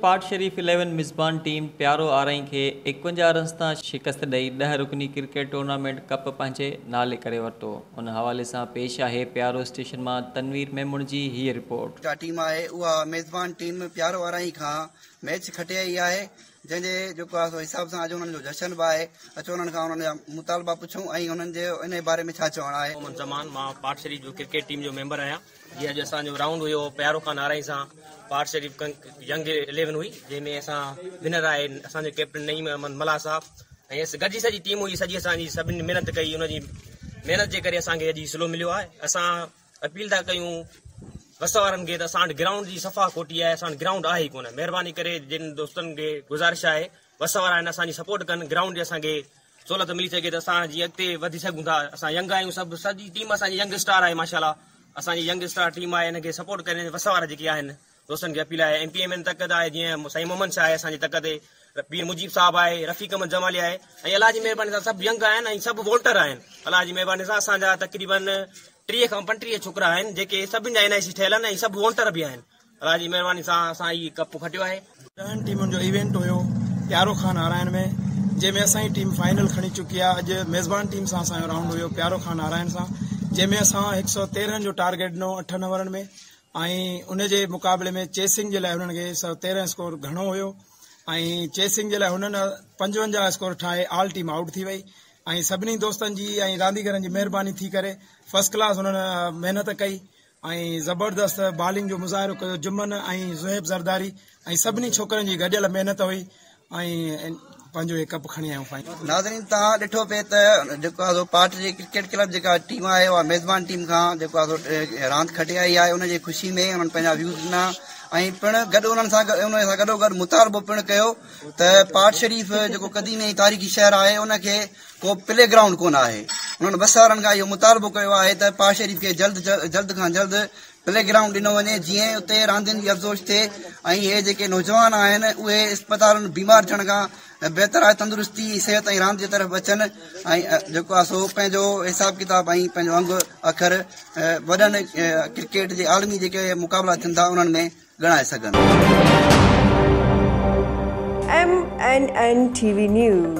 Pat Sharif eleven ميزبان team پيارو آرائين کي 51 رنس تان شڪست ڏئي 10 رڪني ڪرڪيٽ ٽورنامينٽ ڪپ پنهنجي نالي ڪري ورتو. ان حوالي سان پيش آهي پيارو اسٽيشن مان تنوير ميمڻ جي هيء رپورٽ. جا ٽيم آهي اها ميزبان ٽيم پيارو آرائين کان ميچ کٽي آئي آهي جنهن جي جيڪو آهي سو حساب سان اڄ انهن جو جشن به آهي اچو انهن کان انهن جا مطالبا پڇون ۽ انهن جي انهي باري ۾ ڇا چوڻ آهي. محمد زمان مان پاٽ شريف جو ڪرڪيٽ ٽيم جو ميمبر آهيان. جيئن اڄ اسان جو رائونڊ هيو پيارو خان آرائين سان پاٽ شريف ينگ اليون هئي جنهن ۾ اسان ونر آهي اسان جو ڪيپٽن نعيم احمد ملاح صاحب ۽ گڏجي سڄي ٽيم هئي سڄي اسان جي سڀني محنت ڪئي ان جي محنت جي ڪري اسان کي اڄ سلو مليو آهي اسان اپيل ٿا ڪيون وس وارن کي ته اسان وٽ گرائونڊ جي صفا کوٽي آهي اسان وٽ گرائونڊ آهي ئي ڪونه مهرباني ڪري جن دوستن کي گذارش آهي وس وارا آهن اسان جي سپورٽ ڪن گرائونڊ جي اسان کي سهولت ملي سگهي ته اسان جيئن اڳتي وڌي سگهون ٿا اسان ينگ آهيون سڀ سڄي ٽيم اسان جي ينگ اسٽار آهي ماشاء الله اسان جي ينگ اسٽار ٽيم آهي ان کي سپورٽ ڪري وس وارا جيڪي آهن دوستن کي اپيل آهي ايم پي ايم اين تڪ آهي جيئن سائين محمد شاهه آهي اسان جي تڪ تي پير مجيب صاحب آهي رفيق احمد جمالي آهي ۽ الله جي مهرباني سان سڀ ينگ آهن ۽ سڀ وونٽر آهن الله جي مهرباني سان اسان جا تقريبن 30 کان 35 ڇوڪرا آهن جيڪي سڀن جا اين آء سي ٺهيل آهن ۽ سڀ وونٽر به آهن الله جي مهرباني سان اسان هي ڪپ کٽيو آهي. ڏهن ٽيمن جو ايونٽ هيو پيارو خان آرائين ۾ جنهن ۾ اسان جي ٽيم فائنل کڻي چڪي آهي اڄ ميزبان ٽيم سان اسان جو رائونڊ هيو پيارو خان آرائين سان جنهن ۾ اسان 113 جو ٽارگيٽ ڏنو اٺن اوورن ۾ ۽ ان جي مقابلي ۾ چيسنگ جي لاء هنن کي 113 اسڪور گهڻو هيو ۽ چيسنگ جي لاء هنن 55 اسڪور ٺاهي آل ٽيم آئوٽ ٿي وئي ۽ سڀني دوستن جي ۽ رانديگرن جي مهرباني ٿي ڪري فرسٽ ڪلاس هنن محنت ڪئي ۽ زبردست بالنگ جو مظاهرو ڪيو جمن ۽ زوهيب زرداري ۽ سڀني ڇوڪرن جي گڏيل محنت هئي ۽ پنهنجو هي ڪپ کڻي آيون فائنل. ناظرين توهان ڏٺو پئي ته جيڪو آهي سو پاٽ جي ڪرڪيٽ ڪلب جيڪا ٽيم آهي اها ميزبان ٽيم کان جيڪو آهي سو راند کٽي آئي آهي ان جي خوشي ۾ انهن پنهنجا ويوز ڏنا ۽ پڻ گڏ انهن سان ان سان گڏو گڏ مطالبو پڻ ڪيو ته پاٽ شريف جيڪو قديمي ۽ تاريخي شهر آهي ان کي ڪو پلي گرائونڊ ڪونه آهي. انهن وس وارن کان اهو مطالبو ڪيو آهي ته پاٽ شريف کي جلد جلد کان جلد پلي گرائونڊ ڏنو وڃي جيئن اتي راندين جي افزوش ٿئي ۽ اهي جيڪي نوجوان آهن اهي اسپتالن بيمار ٿيڻ کان بهتر آهي تندرستي صحت ۽ راند جي طرف اچن ۽ جيڪو آهي سو پنهنجو حساب ڪتاب ۽ پنهنجو انگ اکر وڏن ڪرڪيٽ جي عالمي جيڪي مقابلا ٿين ٿا انهن ۾ ڳڻائي سگهن. M N N T V news.